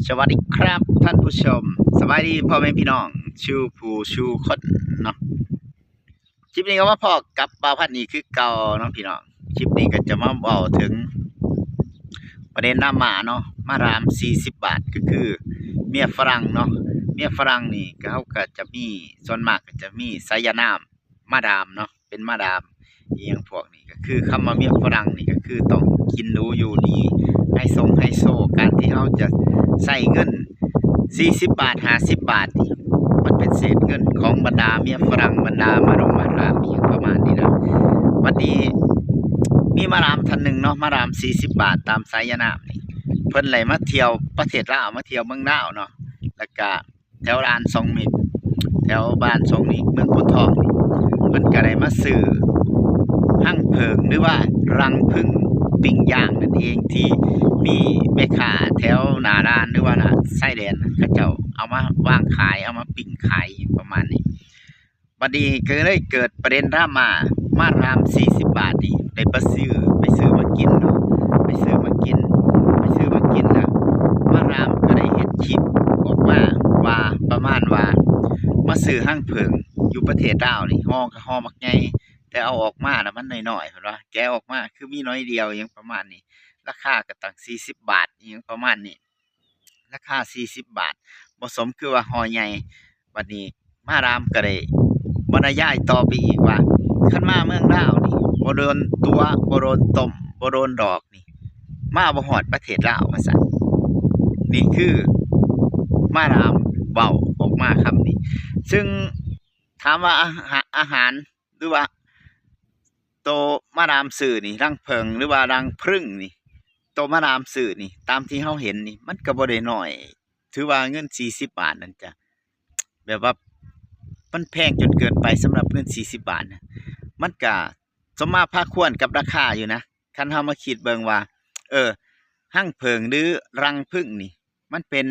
ສະຫວັດດີຄັບທ່ານຜູ້ຊົມ, ສະບາຍດີພໍ່ແມ່ພີ່ນ້ອງສູ່ຜູ້ສູ່ຄົນເນາະ. ຄລິບນີ້ກໍມາພໍ້ກັບບ່າວພັນອີກຄືເກົ່າເນາະພີ່ນ້ອງ. ຄລິບນີ້ກໍຈະມາເວົ້າເຖິງປະເດັນດຣາມາເນາະ, ມາດາມສີ່ສິບບາດ ກໍຄືເມຍຝຣັ່ງເນາະ. ເມຍຝຣັ່ງນີ້ກໍ ເຮົາກໍຈະມີ ສ່ວນມາກກໍຈະມີສາຍານາມມາດາມເນາະ. ເປັນມາດາມອີ່ຫຍັງພວກນີ້ ກໍຄືຄຳວ່າເມຍຝຣັ່ງນີ້ ກໍຄືຕ້ອງກິນຫຼູຢູ່ດີ ໄຮຊົງໄຮໂຊ. ການທີ່ເຮົາຈະໃຊ້ເງິນສີ່ສິບບາດ ຫ້າສິບບາດນີ້ ມັນເປັນເສດເງິນຂອງບັນດາເມຍຝຣັ່ງ ບັນດາມາດົງມາດາມອີ່ຫຍັງປະມານນີ້ນະ. ບັດນີ້ມີມາດາມທ່ານໜຶ່ງເນາະ, ມາດາມສີ່ສິບບາດຕາມສາຍານາມນີ້ ເພິ່ນໄດ້ມາທ່ຽວປະເທດລາວ ມາທ່ຽວເມືອງລາວເນາະ, ແລ້ວກະ ແຖວລານຊ່ອງເມັກ ແຖວບ້ານຊ່ອງເມັກ ເມືອງໂພນທອງນີ້ ເພິ່ນກໍໄດ້ມາຊື້ຮັງເຜິ້ງ ຫຼືວ່າລັງເຜິ້ງປີ້ງຍ່າງນັ້ນເອງ ທີ່ມີແມ່ຄ້າແຖວໜ້າລານ ຫຼືວ່າໜ້າຊາຍແດນ ເຂົາເຈົ້າເອົາມາວາງຂາຍ ເອົາມາປີ້ງຂາຍປະມານນີ້. ບັດນີ້ກໍເລີຍເກີດປະເດັນດຣາມາ ມາດາມສີ່ສິບບາດນີ້ ໄດ້ໄປຊື້ ໄປຊື້ມາກິນເນາະ, ໄປຊື້ມາກິນ ໄປຊື້ມາກິນແລ້ວ ມາດາມກໍໄດ້ເຮັດຄລິບອອກມາວ່າ ປະມານວ່າມາຊື້ຮັງເຜິ້ງຢູ່ປະເທດລາວນີ້ ຫໍ່ກໍຫໍ່ບັກໃຫຍ່ ແຕ່ເອົາອອກມາລະມັນນ້ອຍໆ ເພິ່ນວ່າ ແກະອອກມາຄືມີໜ້ອຍດຽວ ອີ່ຫຍັງປະມານນີ້, ລາຄາກໍຕັ້ງສີ່ສິບບາດ ອີ່ຫຍັງປະມານນີ້. ລາຄາສີ່ສິບບາດ ບໍ່ສົມຄືວ່າຫໍ່ໃຫຍ່. ບັດນີ້ມາດາມກໍໄດ້ບັນຍາຍຕໍ່ໄປອີກວ່າ ຄັນມາເມືອງລາວນີ້ ບໍ່ໂດນຕົວະ ບໍ່ໂດນຕົ້ມ ບໍ່ໂດນດອກນີ້ ມາບໍ່ຮອດປະເທດລາວ ວ່າຊັ້ນ. ນີ້ຄືມາດາມເວົ້າອອກມາຄຳນີ້. ຊຶ່ງຖາມວ່າອາຫາ ອາຫານ ຫຼືວ່າໂຕມາດາມຊື້ນີ້ ລັງເຜິ້ງ ຫຼືວ່າລັງເຜິ້ງນີ້ ໂຕມາດາມຊື້ນີ້ ຕາມທີ່ເຮົາເຫັນນີ້ ມັນກໍບໍ່ໄດ້ໜ້ອຍ ຖືວ່າເງິນສີ່ສິບບາດນັ້ນຈະ ແບບວ່າມັນແພງຈົນເກີນໄປສຳລັບເງິນສີ່ສິບບາດນະ. ມັນກະສົມມາພາຄວນກັບລາຄາຢູ່ນະ ຄັນເຮົາມາຄິດເບິ່ງວ່າ ເອີ ຮັງເຜິ້ງ ຫຼື ລັງເຜິ້ງນີ້ ມັນເປັນ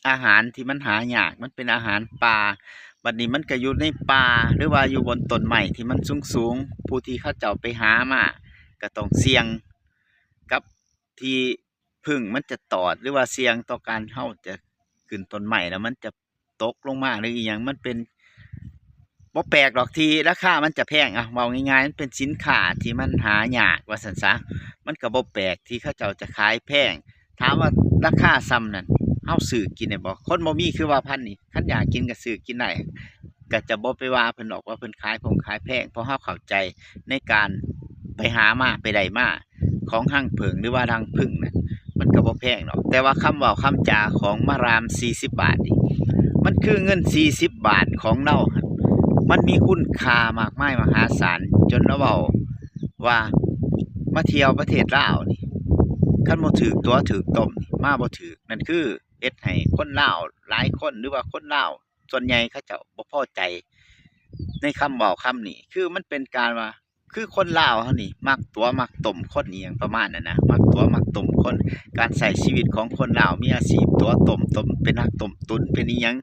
ອາຫານທີ່ມັນຫາຍາກ, ມັນເປັນອາຫານປ່າ. ບັດນີ້ມັນກໍຢູ່ໃນປ່າ ຫຼືວ່າຢູ່ບົນຕົ້ນໄມ້ທີ່ມັນສູງໆ, ຜູ້ທີ່ເຂົາເຈົ້າໄປຫາມາກໍຕ້ອງສ່ຽງກັບທີ່ເຜິ້ງມັນຈະຕອດ ຫຼືວ່າສ່ຽງຕໍ່ການເຮົາຈະຂຶ້ນຕົ້ນໄມ້ແລ້ວມັນຈະຕົກລົງມາ ຫຼືອີ່ຫຍັງ. ມັນເປັນ ບໍ່ແປກດອກທີ່ລາຄາມັນຈະແພງ. ອະ ເວົ້າງ່າຍໆ ມັນເປັນສິນຄ້າທີ່ມັນຫາຍາກວ່າຊັ້ນຊະ, ມັນກໍບໍ່ແປກທີ່ເຂົາເຈົ້າຈະຂາຍແພງ. ຖາມວ່າລາຄາສ່ຳນັ້ນ ເຮົາຊື້ກິນໄດ້ບໍ່? ຄົນບໍ່ມີຄືວ່າພັນນີ້ ຄັນຢາກກິນກໍຊື້ກິນໄດ້ ກໍຈະບໍ່ໄປວ່າເພິ່ນດອກວ່າເພິ່ນຂາຍຄົງຂາຍແພງ, ເພາະເຮົາເຂົ້າໃຈໃນການໄປຫາມາ ໄປໄດ້ມາ ຂອງຮັງເຜິ້ງ ຫຼືວ່າລັງເຜິ້ງນັ້ນ ມັນກໍບໍ່ແພງດອກ. ແຕ່ວ່າຄຳເວົ້າຄຳຈາຂອງມາດາມສີ່ສິບບາດນີ້ ມັນຄືເງິນສີ່ສິບບາດຂອງລາວຫັ້ນ ມັນມີຄຸນຄ່າມາກມາຍມະຫາສານ ຈົນລາວເວົ້າວ່າ ມາທ່ຽວປະເທດລາວນີ້ ຄັນບໍ່ຖືກຕົວະຖືກຕົ້ມນີ້ ມາບໍ່ຖືກ. ນັ້ນຄືເຮັດໃຫ້ຄົນລາວຫຼາຍຄົນ ຫຼືວ່າຄົນລາວສ່ວນໃຫຍ່ເຂົາເຈົ້າບໍ່ພໍໃຈໃນຄຳເວົ້າຄຳນີ້. ຄືມັນເປັນການວ່າ ຄືຄົນລາວເຮົານີ້ມັກຕົວະມັກຕົ້ມຄົນ ອີ່ຫຍັງປະມານນັ້ນນະ, ມັກຕົວະມັກຕົ້ມຄົນ. ການໃຊ້ຊີວິດຂອງຄົນລາວ ມີອາຊີບຕົວະຕົ້ມ, ຕົ້ມ ເປັນນັກຕົ້ມຕຸ໋ນ ເປັນອີ່ຫຍັງ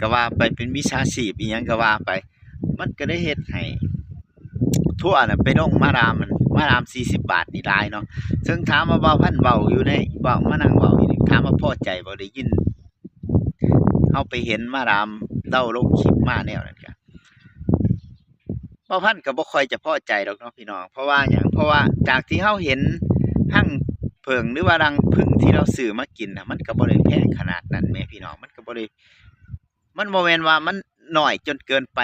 ກໍວ່າໄປ, ເປັນມິດສາຊີບອີ່ຫຍັງກໍວ່າໄປ. ມັນກໍໄດ້ເຮັດໃຫ້ ທົ່ວນະໄປລົງມາດາມ ມາດາມສີ່ສິບບາດນີ້ຫຼາຍເນາະ. ເຊິ່ງຖາມວ່າບ່າວພັນເວົ້າຢູ່ໃນ ເວົ້າ ມານັ່ງເວົ້າຢູ່ນີ້ ຖາມວ່າພໍໃຈບໍ່? ໄດ້ຍິນ ເຮົາໄປເຫັນມາດາມລາວລົງຄລິບມາແນວນັ້ນກະ ບ່າວພັນກໍບໍ່ຄ່ອຍຈະພໍໃຈດອກເນາະພີ່ນ້ອງ. ເພາະວ່າຫຍັງ? ເພາະວ່າຈາກທີ່ເຮົາເຫັນຮັງເຜິ້ງ ຫຼືວ່າລັງເຜິ້ງທີ່ລາວຊື້ມາກິນນະ ມັນກໍບໍ່ໄດ້ແພງຂະໜາດນັ້ນແໝ່ພີ່ນ້ອງ. ມັນກໍບໍ່ໄດ້ ມັນບໍ່ແມ່ນວ່າມັນໜ້ອຍຈົນເກີນໄປ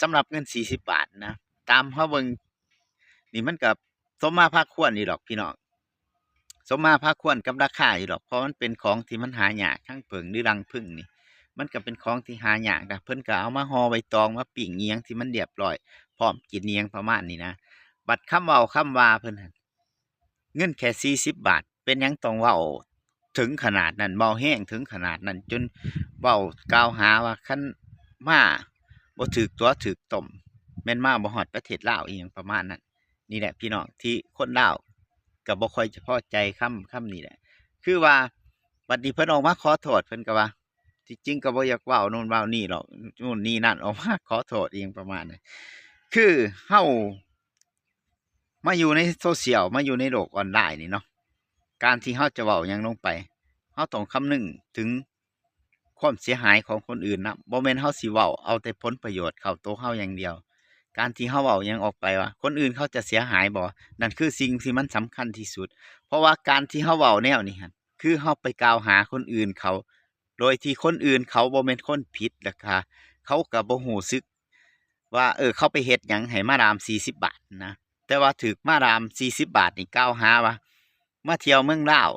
ສຳລັບເງິນສີ່ສິບບາດນະ. ຕາມເຮົາເບິ່ງນີ້ ມັນກໍສົມມາພາຄວນຢູ່ດອກພີ່ນ້ອງ, ສົມມາພາຄວນກັບລາຄາຢູ່ດອກ. ເພາະມັນເປັນຂອງທີ່ມັນຫາຍາກ, ຮັງເຜິ້ງ ຫຼື ລັງເຜິ້ງນີ້ ມັນກໍເປັນຂອງທີ່ຫາຍາກນະ. ເພິ່ນກໍເອົາມາຫໍ່ໃບຕອງ ມາປີ້ງອີ່ຫຍັງທີ່ມັນລຽບລ້ອຍ ພ້ອມກິນອີ່ຫຍັງປະມານນີ້ນະ. ບັດຄຳເວົ້າຄຳວ່າເພິ່ນຫັ້ນ ເງິນແຄ່ສີ່ສິບບາດ ເປັນຫຍັງຕ້ອງເວົ້າເຖິງຂະໜາດນັ້ນ, ເວົ້າແຮງເຖິງຂະໜາດນັ້ນ ຈົນເວົ້າກ່າວຫາວ່າ ຄັນມາບໍ່ຖືກຕົວະຖືກຕົ້ມ ແມ່ນມາບໍ່ຮອດປະເທດລາວ ອີ່ຫຍັງປະມານນັ້ນ. ນີ້ແຫຼະພີ່ນ້ອງ ທີ່ຄົນລາວກໍບໍ່ຄ່ອຍຈະພໍໃຈຄຳ ຄຳນີ້ແຫຼະ. ຄືວ່າບັດນີ້ເພິ່ນອອກມາຂໍໂທດ ເພິ່ນກໍວ່າ ທີ່ຈິງກໍບໍ່ຢາກເວົ້າໂນ່ນເວົ້ານີ້ດອກ ໂນ່ນນີ້ນັ້ນ ອອກມາຂໍໂທດອີ່ຫຍັງປະມານນັ້ນ. ຄືເຮົາ ມາຢູ່ໃນໂຊຊຽວ ມາຢູ່ໃນໂລກອອນລາຍນີ້ເນາະ, ການທີ່ເຮົາຈະເວົ້າຫຍັງລົງໄປ ເຮົາຕ້ອງຄຳນຶງເຖິງຄວາມເສຍຫາຍຂອງຄົນອື່ນນຳ. ບໍ່ແມ່ນເຮົາຊິເວົ້າເອົາແຕ່ຜົນປະໂຫຍດເຂົ້າໂຕເຮົາຢ່າງດຽວ. ການທີ່ເຮົາເວົ້າຫຍັງອອກໄປວ່າ ຄົນອື່ນເຂົາຈະເສຍຫາຍບໍ່? ນັ້ນຄືສິ່ງທີ່ມັນສຳຄັນທີ່ສຸດ. ເພາະວ່າການທີ່ເຮົາເວົ້າແນວນີ້ຫັ້ນ ຄືເຮົາໄປກ່າວຫາຄົນອື່ນເຂົາ ໂດຍທີ່ຄົນອື່ນເຂົາບໍ່ແມ່ນຄົນຜິດ ແລ້ວກະເຂົາກະບໍ່ຮູ້ສຶກວ່າ ເອີ ເຂົາໄປເຮັດຫຍັງໃຫ້ມາດາມສີ່ສິບບາດນະ. ແຕ່ວ່າຖືກມາດາມສີ່ສິບບາດນີ້ກ່າວຫາວ່າ ມາທ່ຽວເມືອງລາວ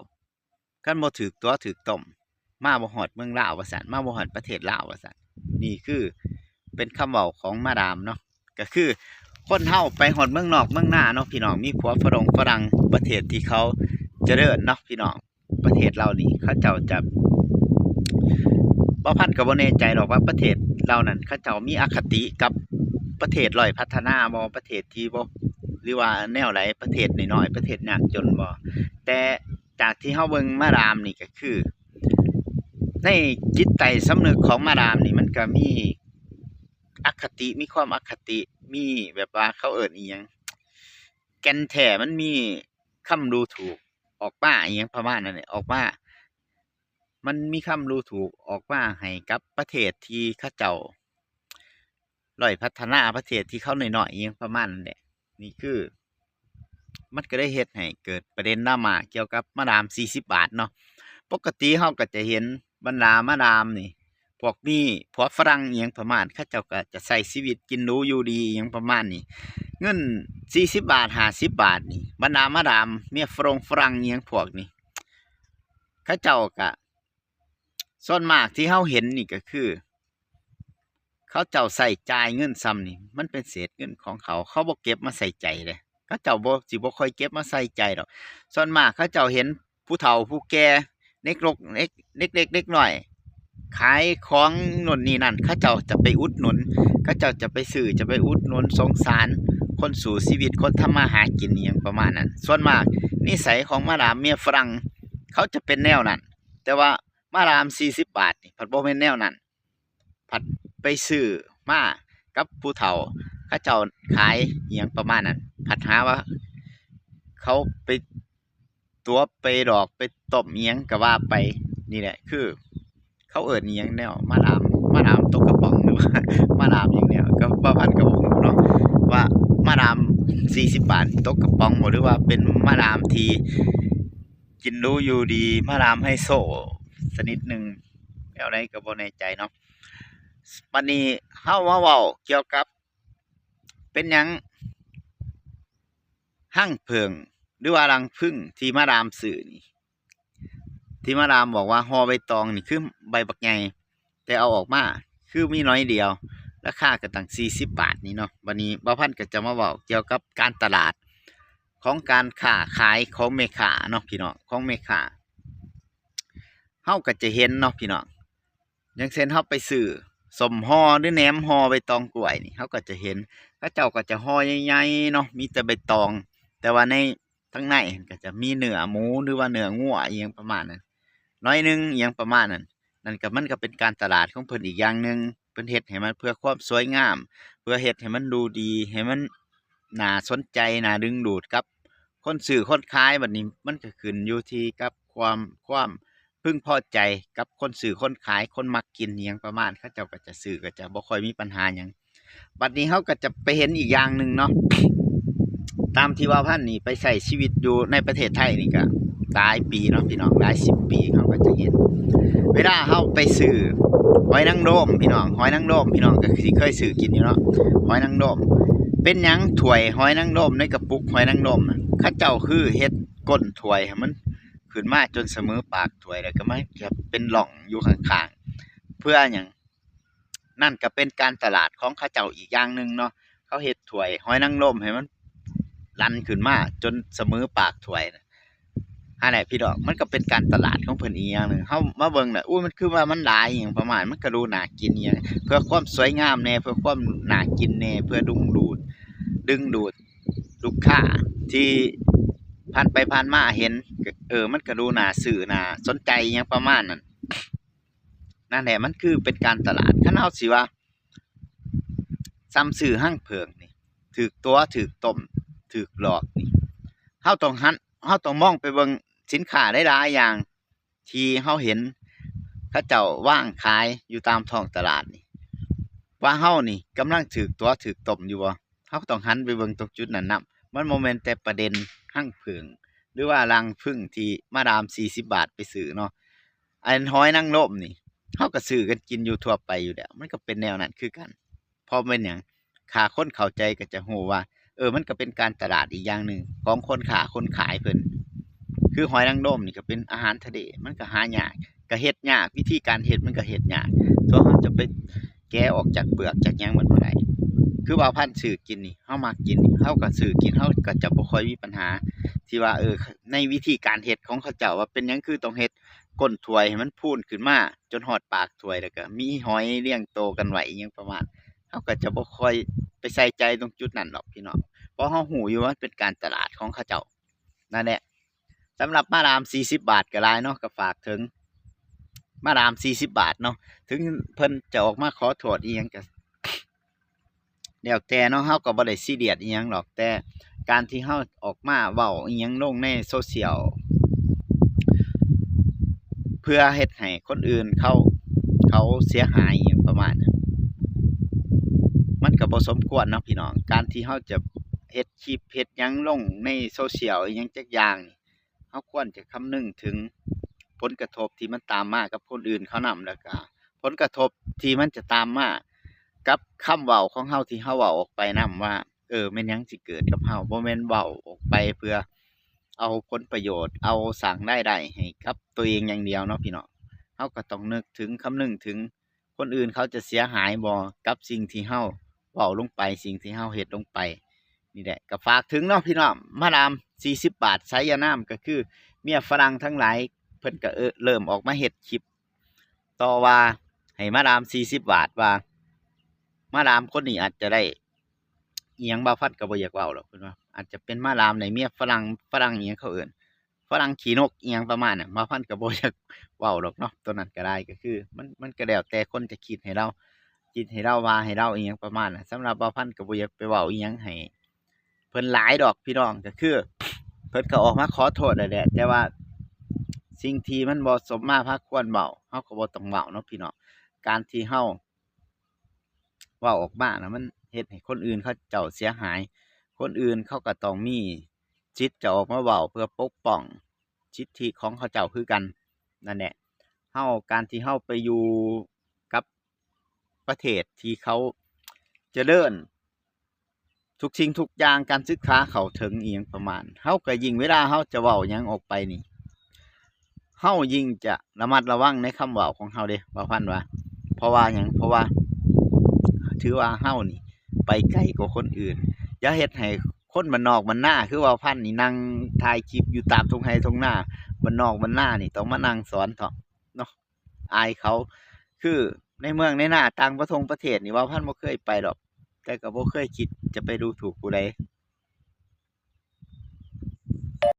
ຄັນບໍ່ຖືກຕົວະຖືກຕົ້ມ ມາບໍ່ຮອດເມືອງລາວວ່າຊັ້ນ, ມາບໍ່ຮອດປະເທດລາວວ່າຊັ້ນ. ນີ້ຄືເປັນຄຳເວົ້າຂອງມາດາມເນາະ. ກະຄືຄົນເຮົາໄປຮອດເມືອງນອກເມືອງນາເນາະພີ່ນ້ອງ, ມີຜົວຝຣັ່ງ ຝຣັ່ງປະເທດທີ່ເຂົາຈະເລີນເນາະພີ່ນ້ອງ. ປະເທດເຫຼົ່ານີ້ເຂົາເຈົ້າຈະ ບ່າວພັນກໍບໍ່ແນ່ໃຈດອກວ່າປະເທດເຫຼົ່ານັ້ນເຂົາເຈົ້າມີອະຄະຕິກັບປະເທດດ້ອຍພັດທະນາບໍ່, ປະເທດທີ່ບໍ່ ຫຼືວ່າແນວໃດ, ປະເທດນ້ອຍໆ ປະເທດຍາກຈົນບໍ່. ແຕ່ຈາກທີ່ເຮົາເບິ່ງມາດາມນີ້ກໍຄື ໃນຈິດໃຕ້ສຳນຶກຂອງມາດາມນີ້ ມັນກໍມີອະຄະຕິ ມີຄວາມອະຄະຕິ ມີແບບວ່າເຂົາເອີ້ນອີ່ຫຍັງ ແກ່ນແທ້ ມັນມີຄຳດູຖູກອອກມາ ອີ່ຫຍັງປະມານນັ້ນແຫຼະ ອອກມາ ມັນມີຄຳດູຖູກອອກມາໃຫ້ກັບປະເທດທີ່ເຂົາເຈົ້າດ້ອຍພັດທະນາ ປະເທດທີ່ເຂົານ້ອຍໆ ອີ່ຫຍັງປະມານນັ້ນແຫຼະ. ນີ້ຄື ມັນກໍໄດ້ເຮັດໃຫ້ເກີດປະເດັນດຣາມາກ່ຽວກັບມາດາມສີ່ສິບບາດເນາະ. ປົກກະຕິເຮົາກໍຈະເຫັນບັນດາມາດາມນີ້ ພວກມີຜົວຝຣັ່ງອີ່ຫຍັງປະມານ ເຂົາເຈົ້າກໍຈະໃຊ້ຊີວິດກິນຫຼູຢູ່ດີອີ່ຫຍັງປະມານນີ້. ເງິນສີ່ສິບບາດ ຫ້າສິບບາດນີ້ ບັນດາມາດາມເມຍຝຣັ່ງ ຝຣັ່ງອີ່ຫຍັງພວກນີ້ ເຂົາເຈົ້າກໍ ສ່ວນມາກທີ່ເຮົາເຫັນນີ້ກໍຄື ເຂົາເຈົ້າໃຊ້ຈ່າຍເງິນສ່ຳນີ້ ມັນເປັນເສດເງິນຂອງເຂົາ ເຂົາບໍ່ເກັບມາໃສ່ໃຈເດ້. ເຂົາເຈົ້າບໍ່ ຊິບໍ່ຄ່ອຍເກັບມາໃສ່ໃຈດອກ. ສ່ວນມາກເຂົາເຈົ້າເຫັນຜູ້ເຖົ້າຜູ້ແກ່ ເດັກລົກ ເດັກ ເດັກເລັກເດັກນ້ອຍ ຂາຍຂອງໂນ່ນນີ້ນັ້ນ ເຂົາເຈົ້າຈະໄປອຸດໜູນ ເຂົາເຈົ້າຈະໄປຊື້ ຈະໄປອຸດໜູນ ສົງສານຄົນສູ້ຊີວິດ ຄົນທຳມາຫາກິນ ອີ່ຫຍັງປະມານນັ້ນ. ສ່ວນມາກນິໄສຂອງມາດາມເມຍຝຣັ່ງ ເຂົາຈະເປັນແນວນັ້ນ. ແຕ່ວ່າມາດາມສີ່ສິບບາດນີ້ ພັດບໍ່ແມ່ນແນວນັ້ນ ພັດໄປຊື້ມາກັບຜູ້ເຖົ້າ ເຂົາເຈົ້າຂາຍອີ່ຫຍັງປະມານນັ້ນ ພັດຫາວ່າເຂົາໄປຕົວະ ໄປຫຼອກ ໄປຕົ້ມອີ່ຫຍັງກໍວ່າໄປ. ນີ້ແຫຼະ ຄື ເຂົາເອີ້ນອີ່ຫຍັງແນວ ມາດາມ ມາດາມຕົກກະປ໋ອງ ຫຼືວ່າມາດາມຫຍັງແນວ ກໍບ່າວພັນກໍບໍ່ຮູ້ເນາະ ວ່າມາດາມສີ່ສິບບາດຕົກກະປ໋ອງບໍ່ ຫຼືວ່າເປັນມາດາມທີ່ກິນຫຼູຢູ່ດີ ມາດາມໄຮໂຊຊະນິດໜຶ່ງ ແນວໃດກໍບໍ່ແນ່ໃຈເນາະ. ບັດນີ້ເຮົາມາເວົ້າກ່ຽວກັບ ເປັນຫຍັງຮັງເຜິ້ງ ຫຼືວ່າລັງຜຶ້ງທີ່ມາດາມຊື້ນີ້ ທີ່ມາດາມບອກວ່າຫໍ່ໃບຕອງນີ້ຄືໃບບັກໃຫຍ່ ແຕ່ເອົາອອກມາຄືມີໜ້ອຍດຽວ ລາຄາກໍຕັ້ງສີ່ສິບບາດນີ້ເນາະ. ບັດນີ້ບ່າວພັນກໍຈະມາເວົ້າກ່ຽວກັບການຕະຫຼາດຂອງການຄ້າຂາຍຂອງແມ່ຄ້າເນາະພີ່ນ້ອງ ຂອງແມ່ຄ້າ. ເຮົາກໍຈະເຫັນເນາະພີ່ນ້ອງ ຢ່າງເຊັ່ນເຮົາໄປຊື້ສົ້ມຫໍ່ ຫຼືແໜມຫໍ່ໃບຕອງກ້ວຍນີ້ ເຮົາກໍຈະເຫັນເຂົາເຈົ້າກໍຈະຫໍ່ໃຫຍ່ໆເນາະ ມີແຕ່ໃບຕອງ ແຕ່ວ່າໃນ ທາງໃນຫັ້ນກໍຈະມີເນື້ອໝູ ຫຼືວ່າເນື້ອງົວອີ່ຫຍັງປະມານນັ້ນໜ້ອຍໜຶ່ງ ອີ່ຫຍັງປະມານນັ້ນ. ນັ້ນກໍ ມັນກໍເປັນການຕະຫຼາດຂອງເພິ່ນອີກຢ່າງໜຶ່ງ ເພິ່ນເຮັດໃຫ້ມັນເພື່ອຄວາມສວຍງາມ ເພື່ອເຮັດໃຫ້ມັນດູດີ ໃຫ້ມັນໜ້າສົນໃຈ ໜ້າດຶງດູດກັບຄົນຊື້ຄົນຂາຍ. ບັດນີ້ມັນກໍຂຶ້ນຢູ່ທີ່ກັບຄວາມ ຄວາມ ເພິ່ງພໍໃຈກັບຄົນຊື້ຄົນຂາຍ ຄົນມັກກິນອີ່ຫຍັງປະມານ ເຂົາເຈົ້າກໍຈະຊື້ ກໍຈະບໍ່ຄ່ອຍມີບັນຫາຫຍັງ. ບັດນີ້ເຮົາກໍຈະໄປເຫັນອີກຢ່າງໜຶ່ງເນາະ ຕາມທີ່ບ່າວພັນນີ້ໄປໃຊ້ຊີວິດຢູ່ໃນປະເທດໄທນີ້ກໍຫຼາຍປີເນາະພີ່ນ້ອງ ຫຼາຍສິບປີ ເຮົາກໍຈະເຫັນ ເວລາເຮົາໄປຊື້ຫອຍນາງລົມພີ່ນ້ອງ ຫອຍນາງລົມພີ່ນ້ອງກໍຊິເຄີຍຊື້ກິນຢູ່ເນາະ ຫອຍນາງລົມ. ເປັນຫຍັງຖ້ວຍຫອຍນາງລົມ ໃນກະປຸກຫອຍນາງລົມນະ ເຂົາເຈົ້າຄືເຮັດກົ້ນຖ້ວຍໃຫ້ມັນ ຂຶ້ນມາຈົນສະເໝີປາກຖ້ວຍ ແລ້ວກໍມາເກັບເປັນຮ່ອງຢູ່ຂ້າງໆ ເພື່ອຫຍັງ? ນັ້ນກໍເປັນການຕະຫຼາດຂອງເຂົາເຈົ້າອີກຢ່າງໜຶ່ງເນາະ ເຂົາເຮັດຖ້ວຍຫອຍນາງລົມໃຫ້ມັນລັ່ນຂຶ້ນມາຈົນສະເໝີປາກຖ້ວຍນະ. ຫັ້ນແຫຼະພີ່ນ້ອງ ມັນກໍເປັນການຕະຫຼາດຂອງເພິ່ນອີກຢ່າງໜຶ່ງ. ເຮົາມາເບິ່ງແລ້ວ ໂອ້ຍ ມັນຄືວ່າມັນຫຼາຍອີ່ຫຍັງປະມານ ມັນກໍດູໜ້າກິນອີ່ຫຍັງ ເພື່ອຄວາມສວຍງາມແດ່ ເພື່ອຄວາມໜ້າກິນແດ່ ເພື່ອດຶງດູດ ດຶງດູດລູກຄ້າທີ່ຜ່ານໄປຜ່ານມາເຫັນ ເອີ ມັນກໍດູໜ້າຊື້ໜ້າສົນໃຈອີ່ຫຍັງປະມານນັ້ນ. ນັ້ນແຫຼະ ມັນຄືເປັນການຕະຫຼາດ. ຄັນເຮົາຊິວ່າສ່ຳຊື້ຮັງເຜິ້ງນີ້ ຖືກຕົວະ ຖືກຕົ້ມ ຖືກຫຼອກນີ້ ເຮົາຕ້ອງຫັນ ເຮົາຕ້ອງມອງໄປເບິ່ງສິນຄ້າຫຼາຍໆຢ່າງ ທີ່ເຮົາເຫັນເຂົາເຈົ້າວາງຂາຍຢູ່ຕາມທ້ອງຕະຫຼາດນີ້ ວ່າເຮົານີ້ກຳລັງຖືກຕົວະຖືກຕົ້ມຢູ່ບໍ່? ເຮົາກໍຕ້ອງຫັນໄປເບິ່ງຕົງຈຸດນັ້ນນຳ. ມັນບໍ່ແມ່ນແຕ່ປະເດັນຮັງຜຶ້ງ ຫຼືວ່າລັງຜຶ້ງທີ່ມາດາມສີ່ສິບບາດໄປຊື້ເນາະ. ອັນຫອຍນາງລົມນີ້ ເຮົາກໍຊື້ກັນກິນຢູ່ທົ່ວໄປຢູ່ແລ້ວ ມັນກໍເປັນແນວນັ້ນຄືກັນ. ເພາະແມ່ນຫຍັງ? ຖ້າຄົນເຂົ້າໃຈກໍຈະຮູ້ວ່າ ເອີ ມັນກໍເປັນການຕະຫຼາດອີກຢ່າງໜຶ່ງຂອງຄົນຄ້າຄົນຂາຍເພິ່ນ. ຄືຫອຍນາງລົມນີ້ກໍເປັນອາຫານທະເລ ມັນກໍຫາຍາກ ກໍເຮັດຍາກ ວິທີການເຮັດມັນກໍເຮັດຍາກ ສ່ວນເຮົາຈະໄປແກະອອກຈາກເປືອກຈາກຫຍັງມັນບໍ່ໄດ້. ຄືບ່າວພັນຊື້ກິນນີ້ ເຮົາມັກກິນນີ້ ເຮົາກໍຊື້ກິນ ເຮົາກໍຈະບໍ່ຄ່ອຍມີບັນຫາ ທີ່ວ່າ ເອີ ໃນວິທີການເຮັດຂອງເຂົາເຈົ້າວ່າເປັນຫຍັງຄືຕ້ອງເຮັດກົ້ນຖ້ວຍໃຫ້ມັນພູນຂຶ້ນມາຈົນຮອດປາກຖ້ວຍ ແລ້ວກໍມີຫອຍລຽງໂຕກັນໄວ້ ອີ່ຫຍັງປະມານ ເຮົາກໍຈະບໍ່ຄ່ອຍໄປໃສ່ໃຈຕົງຈຸດນັ້ນດອກພີ່ນ້ອງ ເພາະເຮົາຮູ້ຢູ່ວ່າມັນເປັນການຕະຫຼາດຂອງເຂົາເຈົ້າ. ນັ້ນແຫຼະ ສຳລັບມາດາມສີ່ສິບບາດກໍຫຼາຍເນາະ ກໍຝາກເຖິງມາດາມສີ່ສິບບາດເນາະ ເຖິງເພິ່ນຈະອອກມາຂໍໂທດອີ່ຫຍັງກໍແລ້ວແຕ່ເນາະ ເຮົາກໍບໍ່ໄດ້ຊີຣຽສອີ່ຫຍັງດອກ ແຕ່ການທີ່ເຮົາອອກມາເວົ້າອີ່ຫຍັງລົງໃນໂຊຊຽວ ເພື່ອເຮັດໃຫ້ຄົນອື່ນເຂົາ ເຂົາເສຍຫາຍອີ່ຫຍັງປະມານນັ້ນ ມັນກໍບໍ່ສົມຄວນເນາະພີ່ນ້ອງ. ການທີ່ເຮົາຈະເຮັດຄລິບເຮັດຫຍັງລົງໃນໂຊຊຽວອີ່ຫຍັງຈັກຢ່າງນີ້ ເຮົາຄວນຈະຄຳນຶງເຖິງຜົນກະທົບທີ່ມັນຕາມມາກັບຄົນອື່ນເຂົານຳ ແລ້ວກະຜົນກະທົບທີ່ມັນຈະຕາມມາກັບຄຳເວົ້າຂອງເຮົາທີ່ເຮົາເວົ້າອອກໄປນຳວ່າ ເອີ ແມ່ນຫຍັງຊິເກີດກັບເຮົາ ບໍ່ແມ່ນເວົ້າອອກໄປເພື່ອເອົາຜົນປະໂຫຍດ ເອົາສ້າງລາຍໄດ້ໃຫ້ກັບໂຕເອງຢ່າງດຽວເນາະພີ່ນ້ອງ. ເຮົາກໍຕ້ອງນຶກເຖິງ ຄຳນຶງເຖິງຄົນອື່ນເຂົາຈະເສຍຫາຍບໍ່ກັບສິ່ງທີ່ເຮົາເວົ້າລົງໄປ ສິ່ງທີ່ເຮົາເຮັດລົງໄປ. ນີ້ແຫຼະ ກໍຝາກເຖິງເນາະພີ່ນ້ອງ ມາດາມສີ່ສິບບາດ ສາຍຍານາມ ກໍຄືເມຍຝຣັ່ງທັງຫຼາຍ ເພິ່ນກໍ ເອີ ເລີ່ມອອກມາເຮັດຄລິບຕໍ່ວ່າໃຫ້ມາດາມສີ່ສິບບາດ ວ່າມາດາມຄົນນີ້ອາດຈະໄດ້ ອີ່ຫຍັງ ບ່າວພັນກໍບໍ່ຢາກເວົ້າດອກ ເພິ່ນວ່າອາດຈະເປັນມາດາມໃນເມຍຝຣັ່ງ ຝຣັ່ງອີ່ຫຍັງເຂົາເອີ້ນ ຝຣັ່ງຂີ້ນົກອີ່ຫຍັງປະມານນັ້ນ ບ່າວພັນກໍບໍ່ຢາກເວົ້າດອກເນາະ ໂຕນັ້ນກໍໄດ້ ກໍຄືມັນ ມັນກໍແລ້ວແຕ່ຄົນຈະຄິດໃຫ້ລາວ ຄິດໃຫ້ລາວ ວ່າໃຫ້ລາວອີ່ຫຍັງປະມານນັ້ນ. ສຳລັບບ່າວພັນກໍບໍ່ຢາກໄປເວົ້າອີ່ຫຍັງໃຫ້ເພິ່ນຫຼາຍດອກພີ່ນ້ອງ ກໍຄືເພິ່ນກໍອອກມາຂໍໂທດແລ້ວແຫຼະ ແຕ່ວ່າສິ່ງທີ່ມັນບໍ່ສົມມາພາຄວນເວົ້າ ເຮົາກໍບໍ່ຕ້ອງເວົ້າເນາະພີ່ນ້ອງ. ການທີ່ເຮົາ ເວົ້າອອກມານະ ມັນເຮັດໃຫ້ຄົນອື່ນເຂົາເຈົ້າເສຍຫາຍ ຄົນອື່ນເຂົາກໍຕ້ອງມີສິດຈະອອກມາເວົ້າເພື່ອປົກປ້ອງສິດທິຂອງເຂົາເຈົ້າຄືກັນ. ນັ້ນແຫຼະ ເຮົາ ການທີ່ເຮົາໄປຢູ່ກັບປະເທດທີ່ເຂົາຈະເລີນ ທຸກສິ່ງທຸກຢ່າງ ການສຶກສາເຂົ້າເຖິງອີ່ຫຍັງປະມານ ເຮົາກໍຍິ່ງ ເວລາເຮົາຈະເວົ້າຫຍັງອອກໄປນີ້ ເຮົາຍິ່ງຈະລະມັດລະວັງໃນຄຳເວົ້າຂອງເຮົາເດ້ ບ່າວພັນວ່າ. ເພາະວ່າຫຍັງ? ເພາະວ່າຖືວ່າເຮົານີ້ໄປໄກກວ່າຄົນອື່ນ. ຢ່າເຮັດໃຫ້ຄົນບ້ານນອກບ້ານນາ ຄືບ່າວພັນນີ້ ນັ່ງຖ່າຍຄລິບຢູ່ຕາມທົ່ງໄຮ່ທົ່ງນາ ບ້ານນອກບ້ານນານີ້ ຕ້ອງມານັ່ງສອນເທາະເນາະ. ອາຍເຂົາ ຄືໃນເມືອງໃນນາຕ່າງປະທົງປະເທດນີ້ ບ່າວພັນບໍ່ເຄີຍໄປດອກ ແຕ່ກໍບໍ່ເຄີຍຄິດຈະໄປດູຖູກຜູ້ໃດ